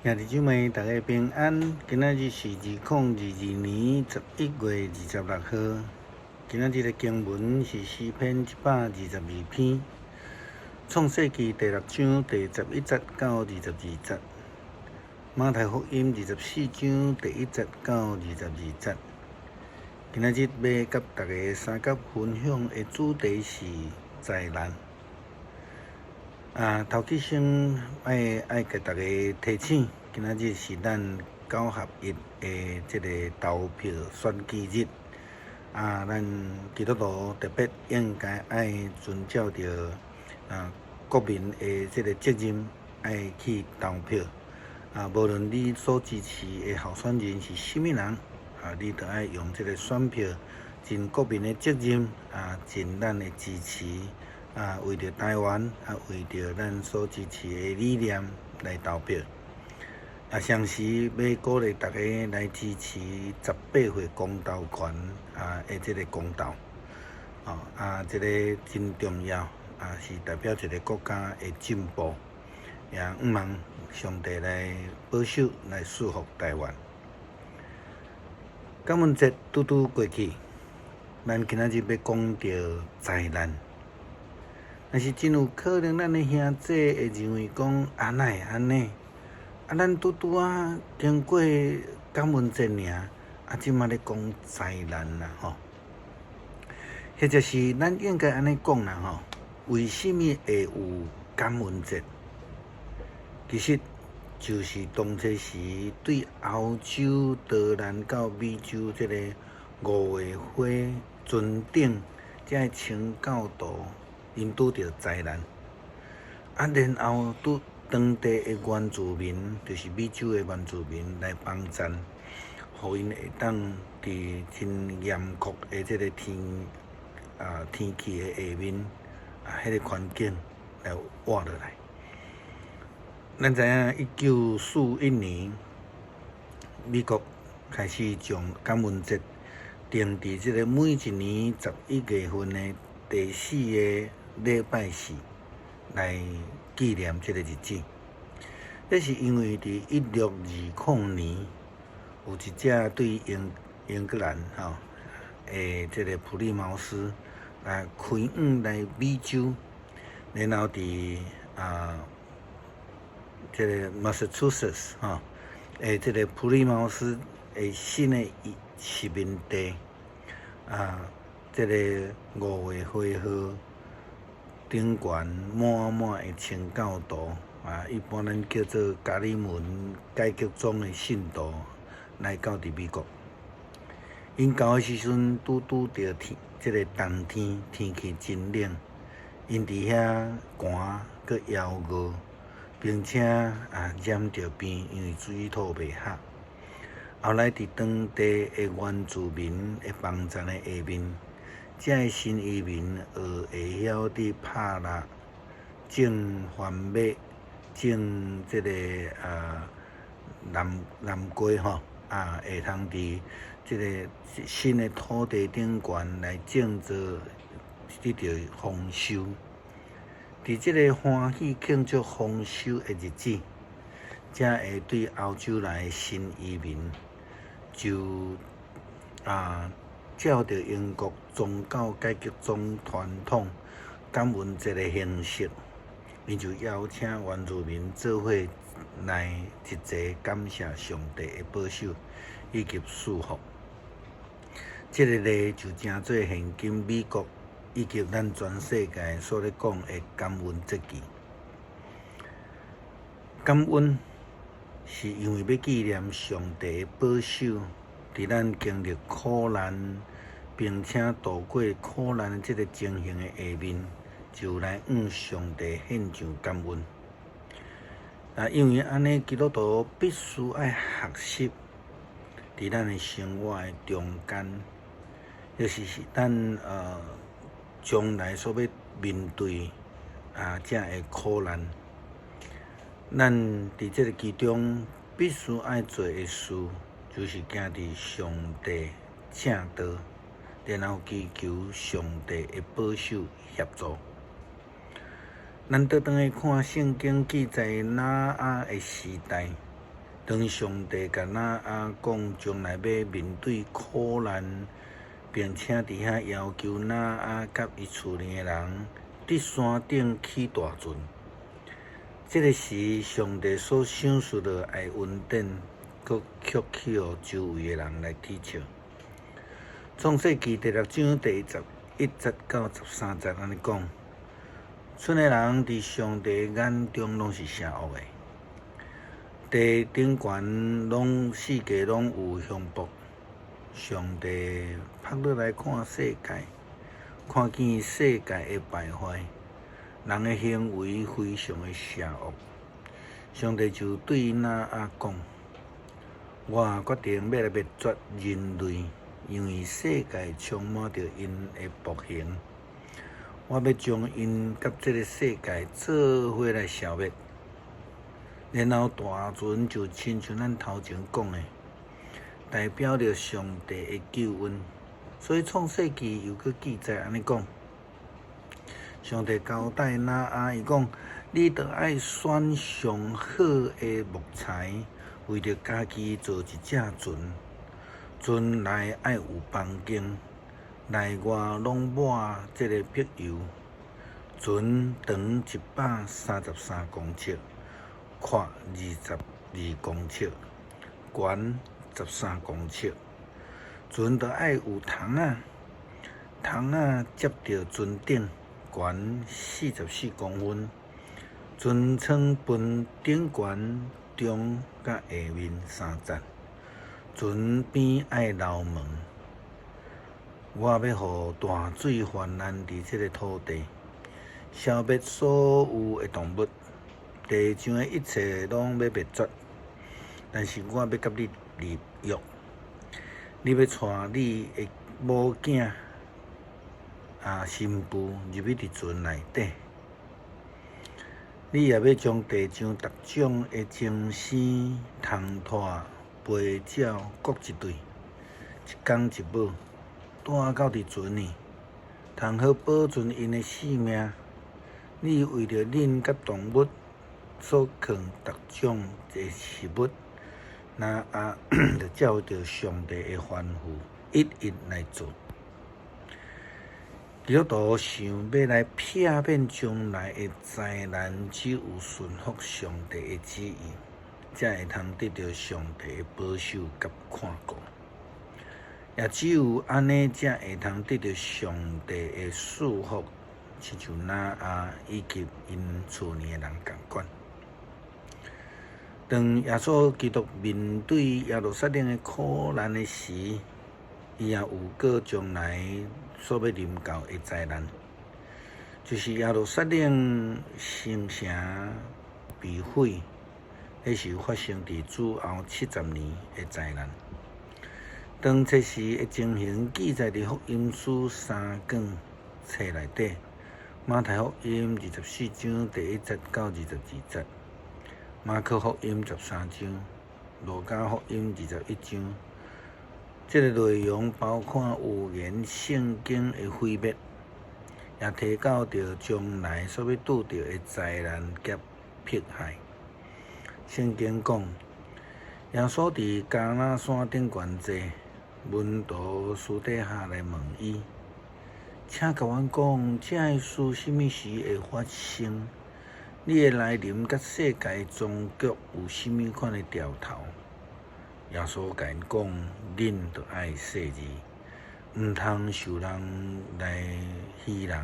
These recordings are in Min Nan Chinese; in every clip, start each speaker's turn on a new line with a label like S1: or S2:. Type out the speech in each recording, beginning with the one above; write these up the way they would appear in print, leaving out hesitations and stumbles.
S1: 兄弟姊妹，大家平安。今仔日是2022年11月26號。今仔日的經文是詩篇122篇，創世記第六章第11節到22節，馬太福音24章第1節到22節。今仔日欲佮大家相佮分享的主題是災難。啊，頭起先愛愛共大家提醒，今仔日是咱九合一的這个投票選舉日。啊，咱基督徒特別應該愛遵照著啊國民的這个責任，愛去投票。啊，無論你所支持的候選人是啥物人，啊，你都愛用這个選票盡國民的責任，啊，盡咱的支持。啊，為著台灣，啊，為著咱所支持的理念來投票。啊，同時欲鼓勵大家來支持18歲公投權啊的這个公投。哦，啊，這个真重要，啊，是代表一个國家的進步。也向望上帝來保守，來賜福台灣。感恩節拄拄過去，咱今仔日欲講著災難。但是真有可能，咱的兄弟會認為講，啊，哪會按呢？啊，咱拄拄仔經過感恩節爾，啊，這馬咧講災難啦，吼。或者是咱應該按呢講啦，吼？為啥物會有感恩節？其實就是當初時對歐洲逃難到美洲這个五月花船頂這个清教徒。𪜶拄著災難，啊，然後拄當地的原住民，就是美洲的原住民來幫贊，予𪜶會當佇真嚴酷的這个天啊天氣的下面啊，彼个環境來活落來。咱知影，1941年，美國開始將感恩節定佇這个每一年11月份的第四个禮拜四來紀念這个日子。這是因為佇1620年，有一隻對英英格蘭吼的這个普利茅斯來開往來美洲，然後佇啊這个 Massachusetts 吼的這个普利茅斯的新的殖民地啊，這个五月花號頂懸滿滿的清教徒啊，一般咱叫做咖哩門改革宗的信徒來到佇美國。𪜶到的時陣，拄拄著天這个冬天，天氣真冷，𪜶佇遐寒閣枵餓，並且啊染著病，因為水土袂合。後來佇當地的原住民的幫贊的下面，這个新移民學會曉佇拍獵、種番麥、種這个啊南南瓜吼，啊會通佇這个新的土地頂懸來種作得著豐收。佇這个歡喜慶祝豐收的日子，才會對歐洲來的新移民就啊照著英國宗教改革宗傳統感恩節的形式，𪜶就邀請原住民做伙來一齊感謝上帝的保守以及賜福。這个禮就成做現今美國以及咱全世界所咧講的感恩節期。感恩是因為欲紀念上帝的保守，佇咱經歷苦難，並且度過苦難的這个情形的下面，就來向上帝獻上感恩。啊，因為按呢，基督徒必須愛學習，佇咱的生活的中間，尤其是咱將來所欲面對啊這个苦難，咱佇這个其中必須愛做的事，就是行佇上帝正道，然後祈求上帝的保守協助。咱倒轉來看聖經記載挪亞的時代，當上帝共挪亞講將來欲面對苦難，並且佇遐要求挪亞佮伊厝裡的人佇山頂起大船。這个時，上帝所賞賜落來的恩典，閣卻去予周圍的人來恥笑。創世記第六章第11節到13節按呢講：賰的人佇上帝眼中攏是邪惡的。地頂懸攏四界攏有凶暴。上帝拍落來看世界，看見世界的敗壞，人的行為非常的邪惡。上帝就對挪亞講：我決定欲來滅絕人類，因為世界充滿著𪜶的暴行。我欲將𪜶佮這个世界做伙來消滅。然後大船就親像咱頭前講的，代表著上帝的救恩。所以創世記又閣記載按呢講：上帝交代挪亞，伊講，你著愛選上好的木材，為著家己做一隻船，船內愛有房間，內外攏抹這个柏油。船長133公尺，闊22公尺，懸13公尺。船著愛有窗仔，窗仔接著船頂，懸44公分。船艙分頂懸、中佮下面三層。船邊愛留門。我欲予大水泛濫佇這个土地，消滅所有的動物，地上的一切攏欲滅絕。但是我欲佮你立約，你欲帶你的某囝啊新婦入去佇船內底。你也欲將地上逐種的精生蟲豸、飛鳥各一對，一公一母，帶到佇船裡，通好保存𪜶的性命。你為著恁佮動物所囥逐種的食物，挪亞就照著上帝的吩咐，一一來做。基督徒想欲來避免將來的災難，只有順服上帝的旨意，才會通得著上帝的保守佮看顧。也只有按呢，才會通得著上帝的賜福，親像挪亞以及𪜶厝裡的人仝款。當耶穌基督面對耶路撒冷的苦難的時，伊也預告將來所欲臨到的災難，就是耶路撒冷新城被毀，彼是發生佇主後70年的災難。當這時的情形記載佇福音書三卷冊內底，馬太福音24章第1節到22節，馬可福音13章，路加福音21章。這个內容包括預言聖經的毀滅，也提到著將來所欲拄著的災難佮迫害。聖經講，耶穌佇橄欖山頂懸坐，門徒私底下來問伊：請共阮講，這个事啥物時會發生？你的來臨佮世界終局有啥物款的兆頭？耶穌共𪜶講：恁著愛細膩，毋通受人來欺弄，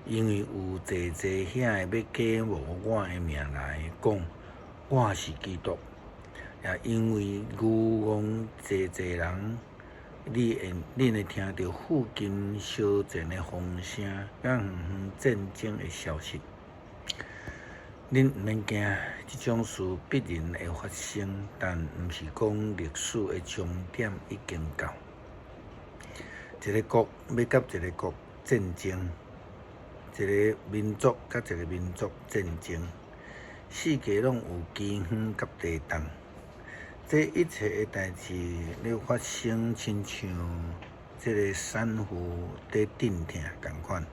S1: 因為有濟濟遐个欲假冒我的名來講，我是基督。也因為愚戇濟濟人，你會恁會聽著附近相戰的風聲，佮遠遠戰爭的消息。恁毋免驚，這種事必然會發生，但毋是講歷史的終點已經到。一个國欲佮一个國戰爭，一个民族佮一个民族戰爭，四界攏有饑荒佮地動。這一切的代誌咧發生，親像這个產婦佇陣痛仝款。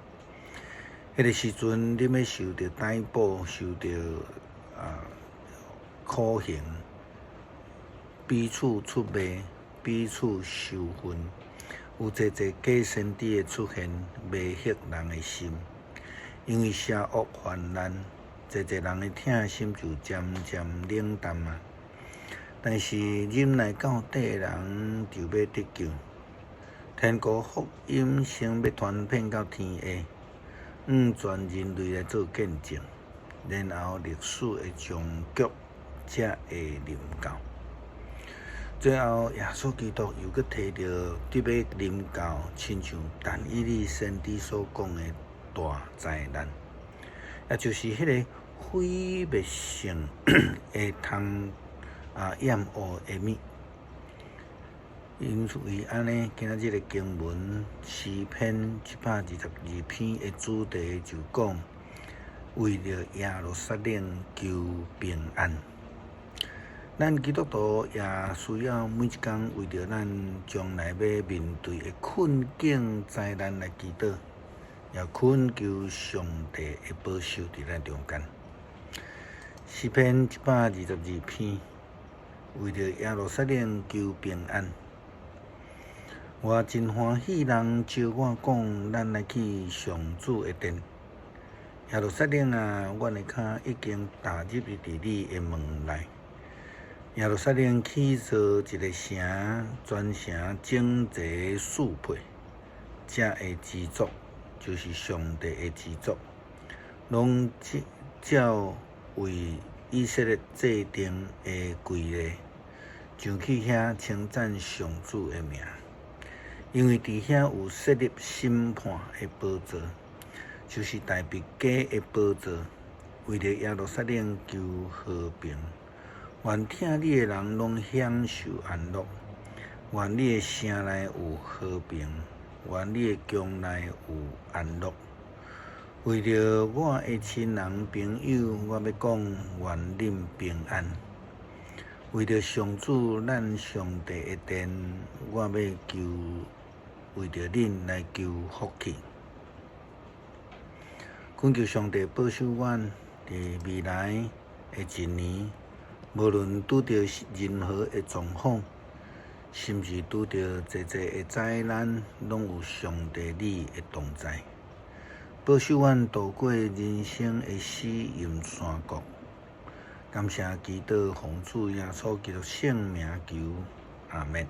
S1: 彼个時陣，恁欲受著逮捕，受著苦刑，彼此出賣，彼此仇恨，有濟濟假先知的出現，迷惑人的心。因為邪惡泛濫，濟濟人的疼心就漸漸冷淡啊。但是忍耐到底的人就欲得救。天國福音先欲傳遍到天下，向全人類來做見證，然後歷史的終局才會臨到。最後，耶穌基督又閣提著得欲臨到，親像但以理先知所講的大災難，也就是彼个毀滅性的通厭惡的物。因為按呢，今仔日的經文詩篇122篇的主題就講，為著耶路撒冷求平安。咱基督徒也需要每一工為著咱將來欲面對的困境災難來祈禱，也懇求上帝的保守佇咱中間。詩篇一百二十二篇，為著耶路撒冷求平安。我真歡喜人招我講，咱來去上主的殿。耶路撒冷啊，阮的跤已經踏入佇你的門內。耶路撒冷起造一个城，全城整齊適配，遮的支柱就是上帝的支柱，攏照為以色列制定的規例，上去遐稱讚上主的名。因為佇遐有設立審判的寶座，就是大衛家的寶座，為著耶路撒冷求和平。願疼你的人攏享受安樂，願你的城內有和平，願你的宮內有安樂。為著我的親人朋友，我欲講願恁平安。為著上主咱上帝的殿，我欲求為著恁來求福氣。懇求上帝保守阮佇未來的一年，無論拄著任何的狀況，甚至拄著濟濟的災難，攏有上帝你的同在，保守阮渡過人生的死蔭山谷。感謝祈禱，奉主耶穌基督聖名求，阿們。